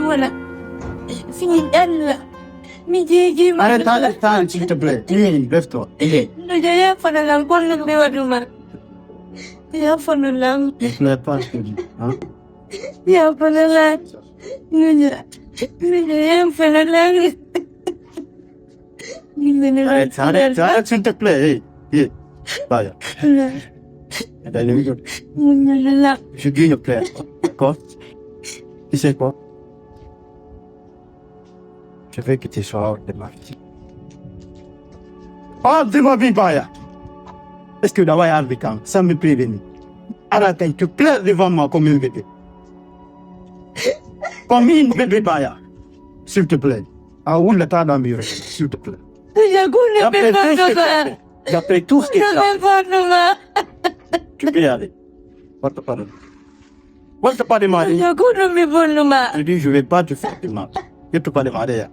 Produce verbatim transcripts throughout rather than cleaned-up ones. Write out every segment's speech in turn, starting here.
Voilà. Fini ɗanla. Mi jeeji ma. Arrête, arrête, arrête, s'il te plaît. Lève-toi. Lève. No jeeya fana lan kono mi waɗuma. Ya fana lan. Ne pleure pas, je te dis. Hein? Ya fana lan. No jeeya. No jeeya fana lan. Arrête, arrête, arrête, s'il te plaît. Hey, hey. Baya. Attends, je dis ne pleure pas. D'accord? Tu sais quoi? Je veux que tu sois hors de ma vie. Hors de ma vie, Baya. Est-ce que d'abord arbitan, ça me prévenir? Arrête, tu pleures devant moi comme un bébé. Comme un bébé, Baya. S'il te plaît. Ah, où le temps d'ambiance, s'il te plaît. D'après tout ce que tu as fait, d'après tout ce que tu as fait, tu peux y aller. Porte pas de mal. Porte pas de mal. Je dis, je vais pas te faire de mal. Porte pas de mal, ya.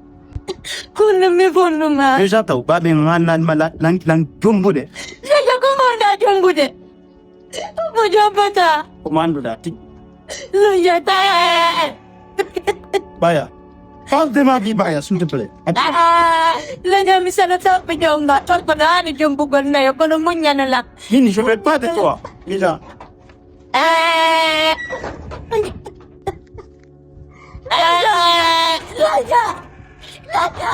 Déjà, taw, ba, ben, lan, lan, lan, lan, lan, jumbude. Déjà, comment on a jumbude? Ko jombata. Ko manduɗa tigi. Lujata. Baya. Hors de ma vie, Baya, s'il te plaît. Ah, lujami sana tawɓe jonga. Toon ko ɗaani jombugol nayo, kono muññana la. Min, je veux pas de toi. Déjà. Eh. Eh, Luja. Luja. Luja.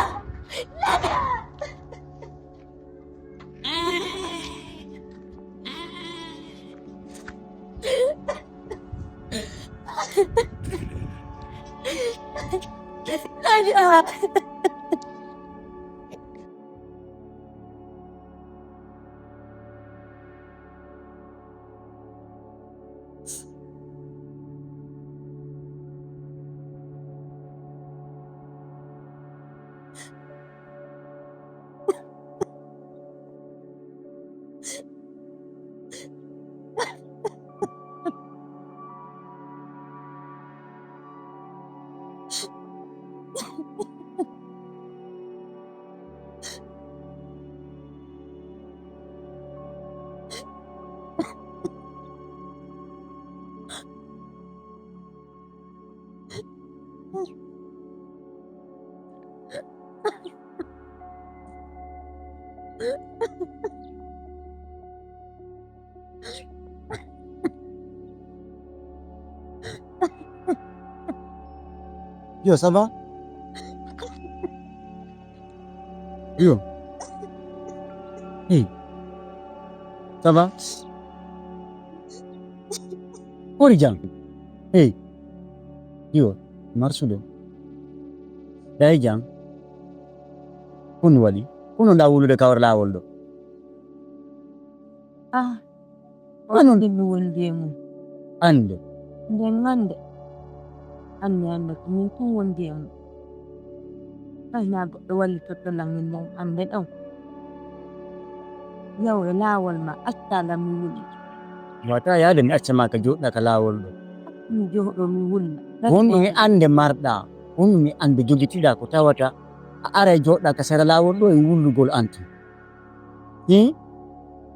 Yo, ça va? Yo. Hey. Ça va? Hori jam. Hey. Yo, marsude. Ɗay jam. Ko ɗum waɗi? Ko ɗum ɗa wulude kawar laawol ɗo? Ah, onon. Wonde mi wondi e mum. Annde. Nden annde. Annde, annde ko min tun wondi e mum. Hay na goɗɗo wallitorto lan min non annde ɗon. Yaw e laawol ma, acca lan mi wuli. Wata yaade mi acca ma ka jooɗɗa ka laawol ɗo. Mi jooɗo mi wulla. Ko honɗum e annde marɗa? Ko honɗum e annde jogitiɗa ko tawata a aray jooɗɗa ka sera laawol ɗo e wullugol an tun? Hmm?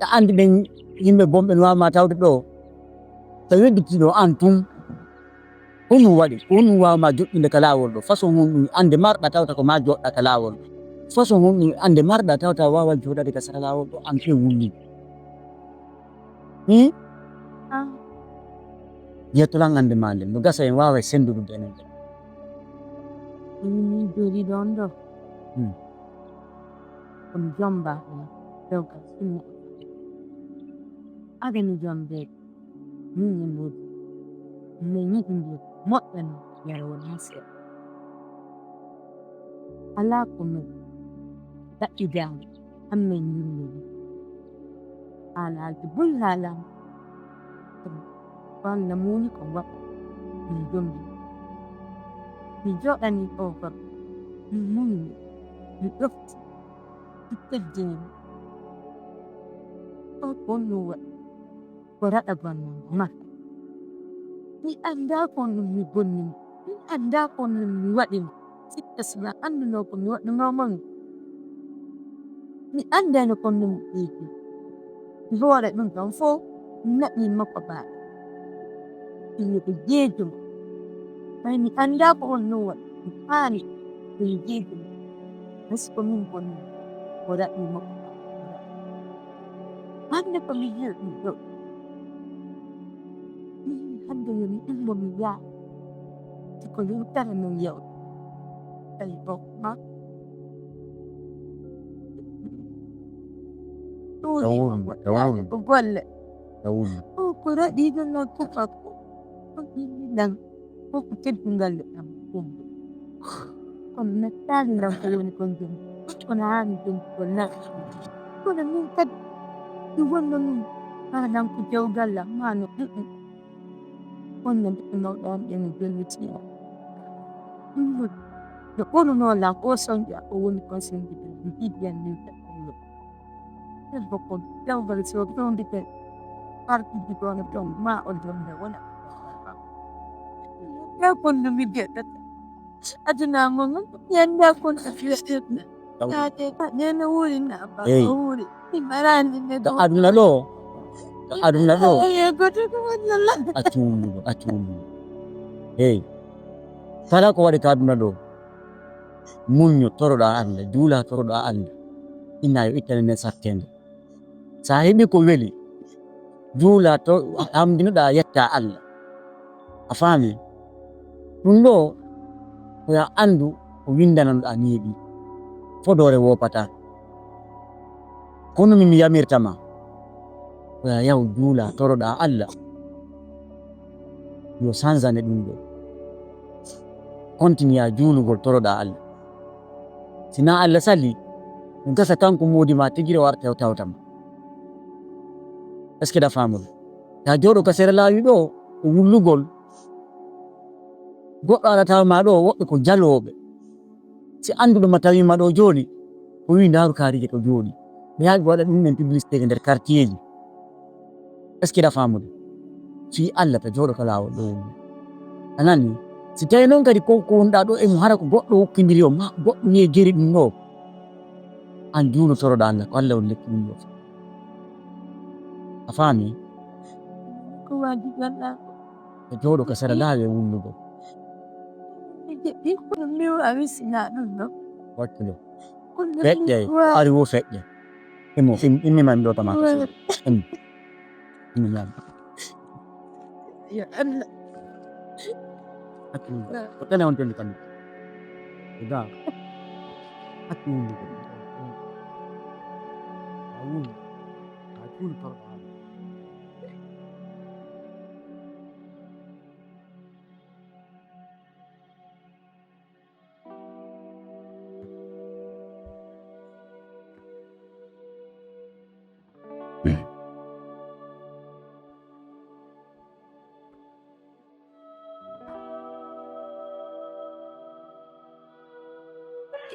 A anndi ɓen yimɓe bonɓe no waawma tawde ɗo. So wedditiɗo an tun, ko honɗum waɗi? Ko honɗum waawma joɗɗinde ka laawol ɗo? Façon honɗum annde marɗa tawta ko ma joɗɗa ka laawol ɗo? Façon honɗum annde marɗa tawta waawa jooɗade ka sera laawol ɗo an ke wulli? Hmm? Ah. Yettolan annde ma nden. No gasa en waaway senndude enen. Min min jooɗi ɗon ɗo. Hmm. Kono jomba ɗum. Dewgal sunna. Ade mi jombeede. Min e Modou, min yiɗi nde moƴƴa no yara wonaa seeɗa. Alaa ko min ɗaɓɓidaani, ammin yimɓe ɗi. Haalaaji buy haalaama. Ko Allah muuli ko waɗa, min jombi. Mi jooɗanii oo gorko, mi muñni, mi ɗofti, mi teddini mo. Oo ko honɗum waɗi? Ko raɗa bonnango makko. Mi anndaa ko honɗum mi bonni mo. Mi anndaa ko honɗum mi waɗi mo. Sikke si mi annduno ko mi waɗunoo mo mi. Mi anndayno ko honɗum mi ƴeewi. Mi hoore ɗum ɗon fof, mi naɓi makko baaɗo. Mi wi'i ko jeejo mo. Ay, mi anndaa ko on non waɗi. Mi faami ko mi jeeyi ɗum. Parce que min bonni ko raɓi makko. Hannde ko mi yi'i ɗum ɗo. Hannde yo mi ummo mi yaha. Si ko yewtere men yewta. Tawi bokko ma. Ɗum Ɗum woni, ɗum woni. Ko golle. Ɗum woni. O ko raɗi ɗum noon tufa ko. Ko ɗum nan. Fof ko teddungal e am ɗum. Kono nettaani ran ko woni kon jom. Kono haani jom ko nan. Kono min kadi mi wonno min hanan ko jawgal am mano ɗuɗɗum. Kono nde ko nawɗo am ɓe no jonniti o. Ɗum woni no ɓurunoo lan o soñƴa o woni kon soñƴude mi hiɗiyan min taƴɗum. Debbo kon dewgal so fewndike parti ɗono ton ma o jonde wona. Ka kon no mi jeɗɗata aduna ngo ngo yanda kon a fiyatirna. Taate ka nene wuri na ba Hey. Wuri. Imarani ne Ka do. Aduna ɗo, ka aduna ɗo. Ay goto ko wala. A tuumuɗo, a tuumuɗo. Hey. Kala ko waɗi ka aduna ɗo, muñño, toroɗa Allah, juula, toroɗa Allah. Inna yo ittane nden sattende. Sa heɓi ko weli, juula to hamdinoɗa yetta Allah. A faami? Ɗum ɗo ko ya anndu ko windananoɗa neeɓi. Fodoore woopata. Kono min mi yamirta ma ko ya yaw juula toroɗa Allah. Yo sanzane ɗum ɗo. Continue juulugol toroɗa Allah. Si na Allah sali, ɗum gasa kanko moodi ma tigi o warta o tawta ma. Est-ce que da famude? Ta jooɗo ka sera laawi ɗo o wullugol. Goɗɗo arata ma ɗo woɓɓe ko jalooɓe. Si annduɗo ma tawi ma ɗo jooɗi, o wi ndaaru kaarije ko jooɗi. Ɓe yaaɓi waɗa ɗum en publicité e nder quartier ji. Est-ce que da famude? Fii Allah ta jooɗo ka laawol ɗo woni. A nani? Si tawi noon kadi ko ko wonɗa ɗo e mo hara ko goɗɗo wokkindiri o ma goɗɗo wiye jeri ɗum ɗo. An juulotoroɗa Allah ko Allah on lekki ɗum ɗo. A faami? Ko wajibi Allah. E jooɗo ka sera laawi e wullugo. Mi jeɗɗi kono mi wawi sina ɗum ɗo. Wakkude. Feƴƴe, ari wo feƴƴe. Imo, im-, immi man ɗo tama. Im. Immi man. Ya Allah. Hakkunde. Ko tene on toni kam. Ga. Hakkunde. Awun. Hakkunde.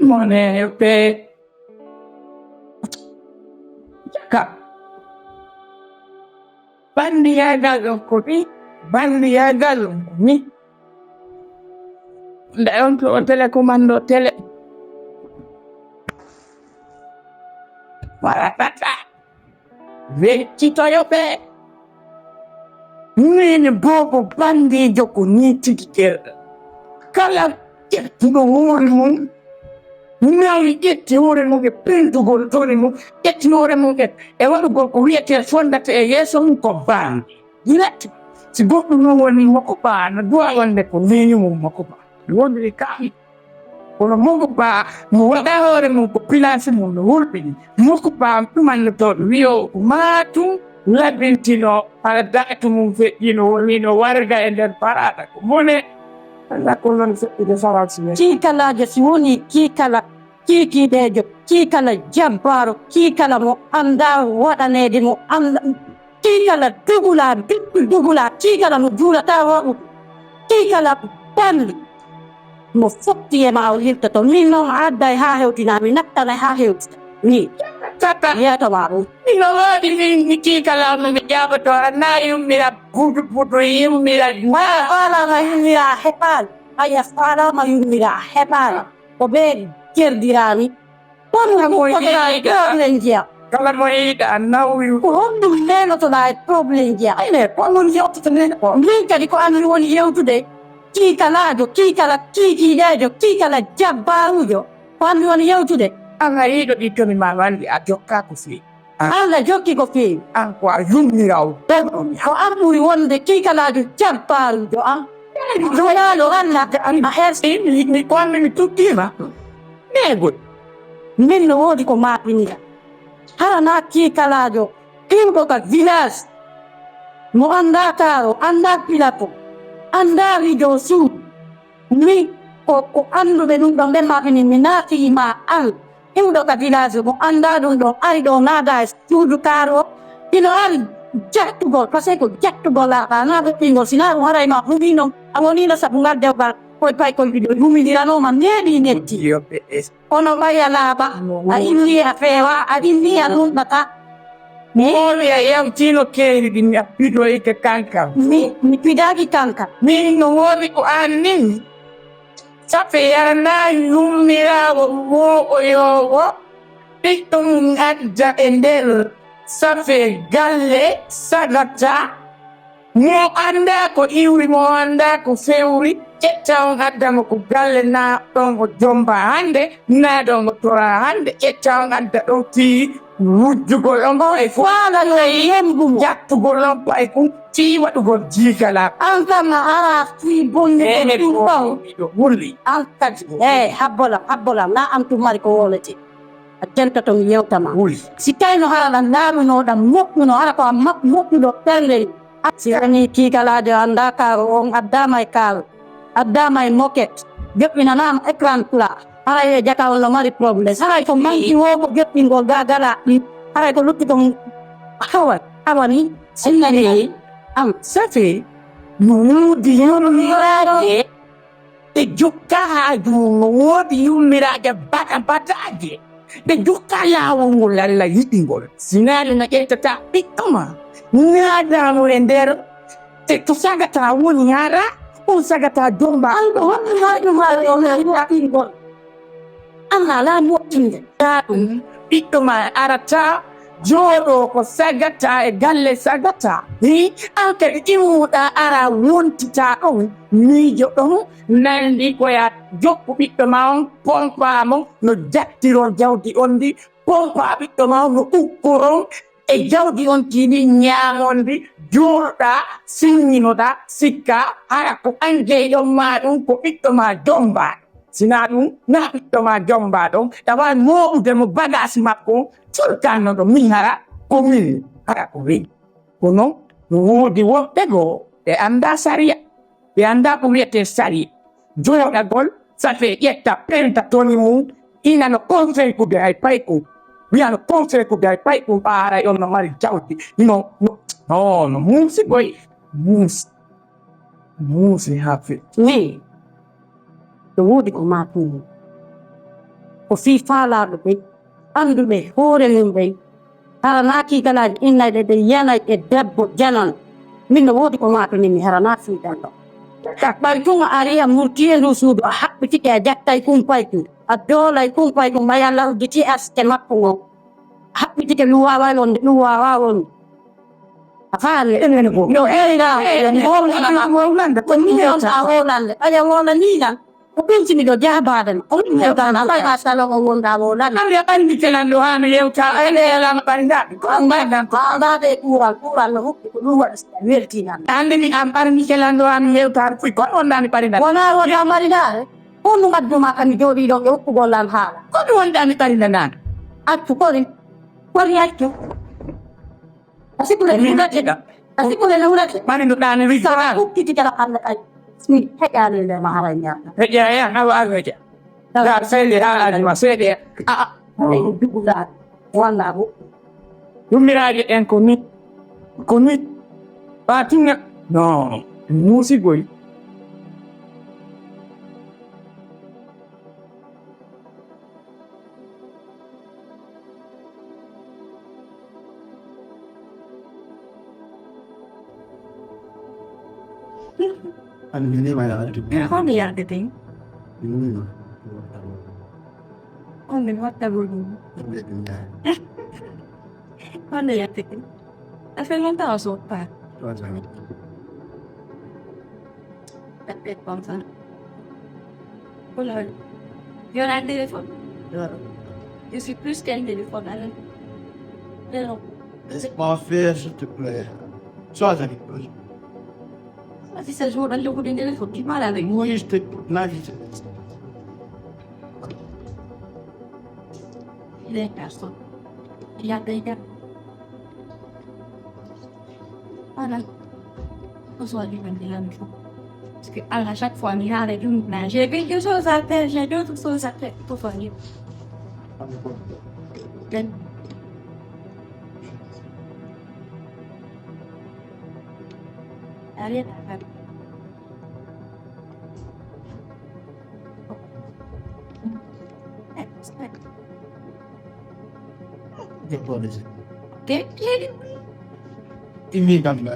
Mone pe jaka. Bandi yagal on ko ni, bandi yagal on ko ni. Nde on to tele commando tele. Waratata. Weccitoyo ɓe. Min boobo bandiijo ko nii tigi gerɗo. Kala ƴettuɗo hoore mum, nawi ƴetti hoore mum e pentugol toni mum, ƴetti hoore mum e, e waɗugol ko wiyetee fondata e yeeso mum ko bandi. Direct. Si goɗɗum noon woni mo ko baa, no duwa wonde ko leñu mum mo ko baa. Wonde kam. Kono Mokko Ba mo waɗa hoore mum ko pilaasi mum no hulɓini. Mokko Ba ɗumanno toon wiyo ko maa tum labintino hara daatu mum feƴƴino wonino warga e nder parada ko mone. Alla ko noon feƴƴude faransi men. Kiikalaajo si woni kiikala kiikiiɗeejo, kiikala jabbaaro, kiikala mo anndaa waɗaneede, mo annda, kiikala dugula, dugula, kiikala mo juulata waɗu, kiikala banndi. Mo fotti e ma o hirtoto. Min noon a adday haa hewtina, mi nattanay haa hewtina. Ni. Tata. Yeeto ma ɗum. Ino waɗi min mi kiikala no mi jaaboto, a na yummira budu budu, yummira. Ma faalama yummira heɓaali. Aya faalama yummira heɓaali. Ko ɓe kerdirami. Kono Kala mo yiɗi. Problème jeya. Kala mo yiɗa nawwi. Ko honɗum nenotoɗa e problème jeya? Ine, ko non yewtoto nen ko. Min kadi ko an mi woni yewtude. Kiikalaajo, kiikala, kiikiiɗeejo, kiikala jabbaaruujo. Ko an mi woni yewtude. An a yiɗo ɗi tomi ma wandi a jokka ko feewi. An. Alla jokki ko feewi. An ko a yummiraawo. Ko an ɓuri wonde kiikalaajo jabbaaruujo an. Jolaaɗo Alla a hersi. Mi, mi, mi, ko an mi tuggiima. Neegol. Min no woodi ko maapiniɗa. Hara na kiikalaajo iwɗo ka village. Mo anndaa kaaro, anndaa pilato, anndaa rido suudu. Min ko, ko annduɓe ɗum ɗon ɓen maapini mi naati ma an. Iwɗo ka village mo anndaa ɗum ɗon ari ɗo naada e suudu kaaro. Ino ari jattugol, parce que ko jattugol laaɓa, na ɗoɗɗingol, si na ɗum haray ma huminoo, a woniino sabu ngal dewgal, koye pay koye ɗiɗo humindiranooma, neeɓi netti. Kono ɓay a laaɓa, a inni a feewa, a inni a lunɗata. Moolu e yewtiino keeri ɗi mi a pidoyke kanka. Mi, mi pidaaki kanka. Min no woodi ko aan nin. Safe yaranaa yummiraawo mooɓoyoowo ɓiɗɗo mum adda e nder safe galle sagata. Mo anndaa ko iwri, mo anndaa ko fewri, ƴetta on adda mo ko galle, naa ɗon o jomba hannde, naa ɗon o tora hannde, ƴetta on adda ɗon fii wujjugol on paykun, faala no yembu mo. Jattugol on paykun, fii waɗugol jiigalaa. An kam a ara fii bonde ɗum ɗon. Miɗo wulli. An kadi, eh, habbolam, habbolam, naa an tun mari ko wowletee. A jantato mi yewta ma. Wuli. Si tawii no hara ɗan laarunoɗan moƴƴuno, hara ko a ma-, moƴƴuɗo ɓernde ni. Si wonii kiikalaajo anndaa kaaro, on addaama e kaaro, addaama e moquette, joɓɓinanaama écran plat, haray e jaka on no mari problème. Haray ko manki woo ko joɓɓingol ga gala ɗi, haray ko lutti kon hawa, hawa ni. Sinna ni am. Safi, no woodi yurmiraaje. Ɓe jokka haaju mum no woodi yummiraaje bata bataaje. Ɓe jokka laawol ngol Alla yiɗi ngol. Sinaa ɗum a ƴettataa ɓiɗɗo ma, ñaaɗaa mo e nder, te to sagata woni hara, on sagata jomba. An ko honɗum haaju maa yo waɗingol? An alaa moƴƴinde. Ɗum ɓiɗɗo ma arata jooɗoo ko sagata e galle sagata. Hi, an kadi immuɗaa ara wontita ɗon miijo ɗon. Nanndi ko ya jokku ɓiɗɗo ma on, pompa mo no jattiroo jawdi on ndi, pompa ɓiɗɗo ma on no ukkoroo e jawdi on tiiɗi ñaamondi, jooɗoɗaa, sinñinoɗaa, sikkaa hara ko an jeyɗon ma ɗum ko ɓiɗɗo ma jomba. Sinaa ɗum, na ɓiɗɗo ma jomba ɗon, tawa mooɓude mo bagaas makko, curkanno ɗo min hara ko min, hara ko min. Kono no woodi woɓɓe goo, ɓe anndaa sariya, ɓe anndaa ko wiyetee sariya. Jooɗagol, safe ƴetta penta toni mum, ina no konfenkude hay paykun. Wiya no konfenkude hay paykun, ɓaaray on no mari jawdi. No, no, no, no muusi koy, muusi. Muusi haa feƴƴi. Min, no woodi ko maakumi. Ko fii faalaaɓe ɓen, annduɓe hoore mum ɓen, hara naa kiikalaaji innayɓe ɓen yanay e debbo janan. Min no woodi ko maakumi mi, hara naa fii ɗon ɗon. Ɓay tun a arii a murtii e nduu suudu, a haɓɓitike, a jattay kun paykun, a doolay kun paykun, ɓay Alla udditii arsike makko ngon. A haɓɓitike ɗun waawaa wonde, ɗun waawaa wonde. A faami? Enen ko. Yo ɓeyda, enen ko. Ko min wonta wowlande. Ɓay a wowlanii lan. Ko ɗun si miɗo jaabaade ma. Ko min wonta, ɓay a salon on wonda wowlande. Hannde a ɓarindike lan ɗoo haa mi yewta, ene e lan ɓarindaa. Ko an ɓarindaa. Ko an ɓaade e kuural, kuural no hokki ko ɗun waɗi si a weltinan. Hannde mi an ɓarindike lan ɗoo haa mi yewta, ko on wonɗaa mi ɓarindaa. Wonaa wonaa ɓarindaare. Ko honɗun addi maa ka mi jooɗii ɗon e hokkugol lan haala? Ko ɗun wonɗaa mi ɓarindaa naan? Accu kori. Kori accu. A sikku le nulate. A sikku le nulate. Mani no ɗaani wi. Sa ukkiti kala kala kay. Mi heƴaani le ma haray ñaata. Heƴa ya, awa awa heƴa. Da seede ha aji ma seede. A a. Ay dugu da. Walla go. Yummiraaje en ko ni. Ko ni. Ba tinna. No. Muusi goy. An mi nima ya addu. Honde yardeten? Mm. Honde mi watta gol ɗum? Honde yardeten? Affaire mon tawa so pa. Wata. Appelle comme ça. Voilà. Il y aura un téléphone. Je suis plus qu'un téléphone. Alors, non. Laisse-moi faire, s'il te plaît. Sois avec moi. Si ça joue dans le coup de téléphone, tu parles avec moi. Oui, je t'écoute. Là, je t'écoute. Il est personne. Il y a des gars. Voilà. Faut soigner maintenant. Parce que à chaque fois, il y a des gens, j'ai quelque chose à faire, j'ai d'autres choses à faire. Faut soigner. Allez, Imi kam na.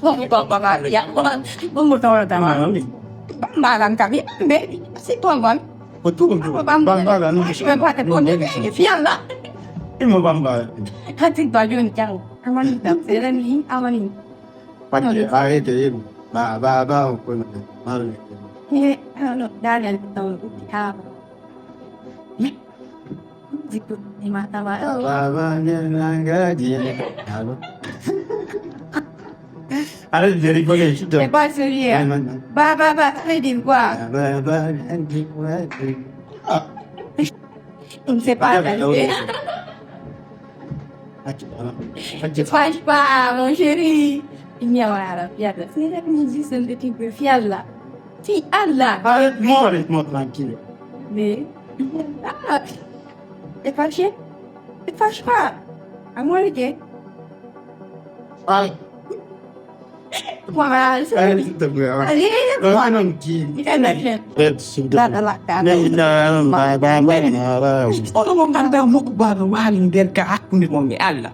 Baba, ya, baba, baba, baba, baba, baba, baba, Ko tu ko bambala ni. Fiala. Imo bambala. Hati ba joni jang. Amani da serani amani. Pati arete yim. Ba ba ba ko na. Mare. Eh, ano dale to. Ha. Diku ni mata ba. Ba ba ne na ngaji. Alo. Ala jeri ko ke shito. C'est pas sérieux. Ba ba ba, ça veut dire quoi? Ba ba ne. On ne sait pas. Tu fâches pas, mon chéri. Il n'y a rien. Fiala. C'est la musique, c'est le petit peu. Fiala. Fiala. Arrête-moi, laisse-moi tranquille. Mais. Ah. T'es fâché? T'es fâché pas? À moi, le gars. Arrête. Voilà. Arrête, s'il te plaît. Arrête. Allez. Arrête, tranquille. Il est là. Arrête, s'il te Là, plaît. là, là. Mais, euh, bah, bah, bah, bah. Oɗo mo ngannduɗaa mokko baano waali nder ka hakkunde mon e Allah.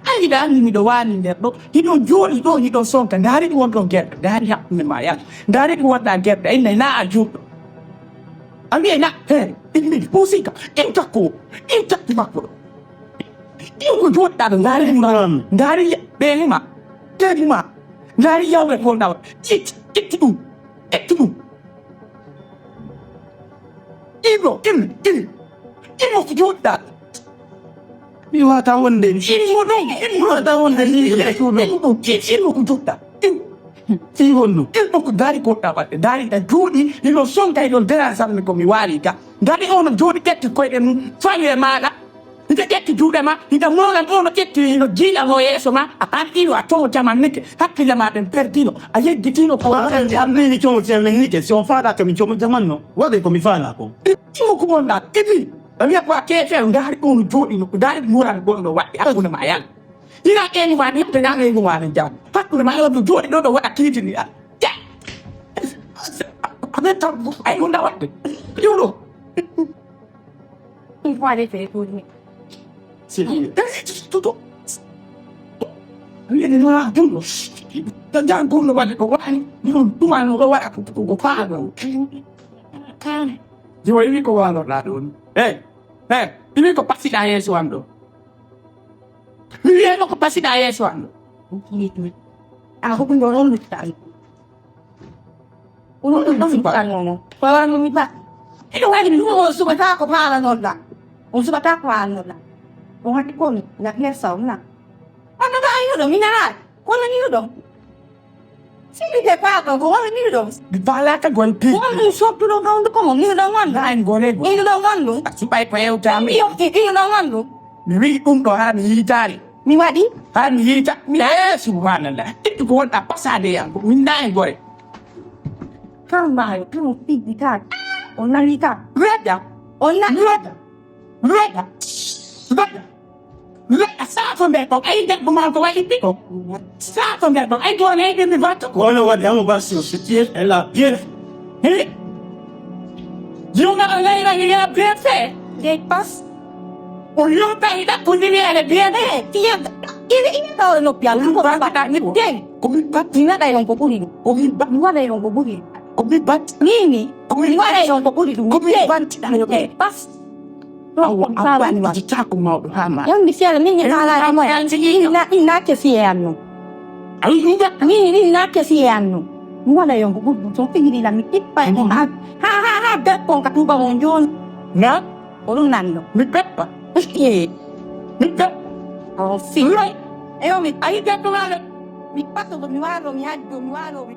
Ayi ɗa anndi miɗo waali nder ɗo, hiɗo jooɗi ɗo, hiɗo sonta, ndaari ɗi wonɗo gerɗe, ndaari hakkunde ma e Allah, ndaari ɗi wonɗa gerɗe, inna na a juulɗo. A wi'e na, he, ɗin min puusika, ɗin takko, ɗin takko makko ɗo. Ɗin ko jooɗɗa ɗo, ndaari ɗum ma, ndaari ɓeeŋu ma, ɓeeŋu ma, ndaari yawre ko ndawa, ƴetti, ƴetti ɗum, ƴetti ɗum. Ibro, ɗin, ɗin, ɗin mo ko jooɗɗa. Mi wata wonde. Ɗin mo ɗon, ɗin mo wata wonde ni. Ɗin mo ɗon, ɗin mo ko jooɗɗa. Ɗin, ɗin wonno. Ɗin mo ko ndaari goɗɗa waɗde. Ndaari ɗa jooɗi, hino sonka, hino dera sanne ko mi waali ga. Ndaari ono jooɗi ƴetti koyɗe mum, fawi e maaɗa. Hino ƴetti juuɗe ma, hino moolan ono ƴetti, hino jiiɗa mo yeeso ma. A arɗiiɗo a tomo jaman nike, hakkille ma ɓen perdino. A yeggitino ko Arɗiini jomo jaman nike, si on faala ko mi jomo jaman no. Waɗe ko mi faala ko. Ɗimo ko wonɗa, ɗiɗi. A wiya ko a keefeero, ndaari ɗo no jooɗi no, ndaari moral gonɗo waɗde hakkunde ma e Allah. Ina ɓeeñu ma ni, ɓe na ɓeeñu ma ni jam. Hakkunde ma e Allah no jooɗi ɗo, ɗo waɗa kiitini Allah. Ja. Amen tan, ay wonda waɗde. Yuɗo. Il faut aller faire tourner. C'est Tuto. Wiɗe ma ɗum ɗo. Tan jam gonɗo waɗde ko waɗi. Ɗum ɗuma no ɗo waɗa ko, ko, ko faalo. Jiwo imi ko wano ɗa ɗon. Hey, hey, imi ko pasiɗa yeeso am ɗo. Mi wiyano ko pasiɗa yeeso am ɗo. A hukundo on luttani. Ɗum ɗum ɗum ɗum ɗum ɗum. Ko wano mi ba. Ino wadi mi ɗum on subata ko paala non la. On subata ko paala non la. On hadi ko mi na kne sa on la. On na ba ayo do mi na la. Ko na ni do. Si mi te pa ko ko wano ni do. Mi faalaka gol pi. Ko on so tu do on ko mo ni do man. Lain gole go. Ni do man do. Suɓay ko hewtami. Mi yo ki ni do man do. Mi wi'i ɗum ɗo haa mi yiitaali. Mi waɗi. Haa mi yiita. Mi eh subhanallah. Itti ko wonɗa pasade yam. Ko winda e gore. Kan maayo ɗum fiddi kan. On nani kan. Redda. On nani. Redda. Redda. Redda. Redda. Saafo nder ɗon. Ay debbo maa ko waɗi ɓiɗɗo. Saafo nder ɗon. Ay goone ay ɓe mi watto ko. Ono waɗi amo basi o siti ela bien. He. Yuma o layra mi ya bien fait. Des passes. O yomba ida kundini ele bien. Eh, tiya. Ile ile ka ono pia. Ko mi banta ni. Den. Ko mi banta. Ni nada yon ko kuri. Ko mi banta. Ni wada yon ko kuri. Ko mi banta. Nini? Ko mi banta. Ni wada yon ko kuri. Ko mi banta. Des passes. Awa abani watitako mawɗo ha ma. Yandi fiala ni ni kala mo. Ina ina ke fiya no. Ayi, mi jetta, mi, mi nakke si e annu. Mi wala yo ngu ɓurɗu to fijiri la mi ippa e mum. Ha, ha, ha, ha, debbo on ka tuba on jooni. Na? Ko ɗum nanno. Mi peppa. Eh. Mi peppa. Oh, si. Lay. Eyo, mi ayi debbo maa le. Mi patto ko mi walo, mi hajjo, mi walo, mi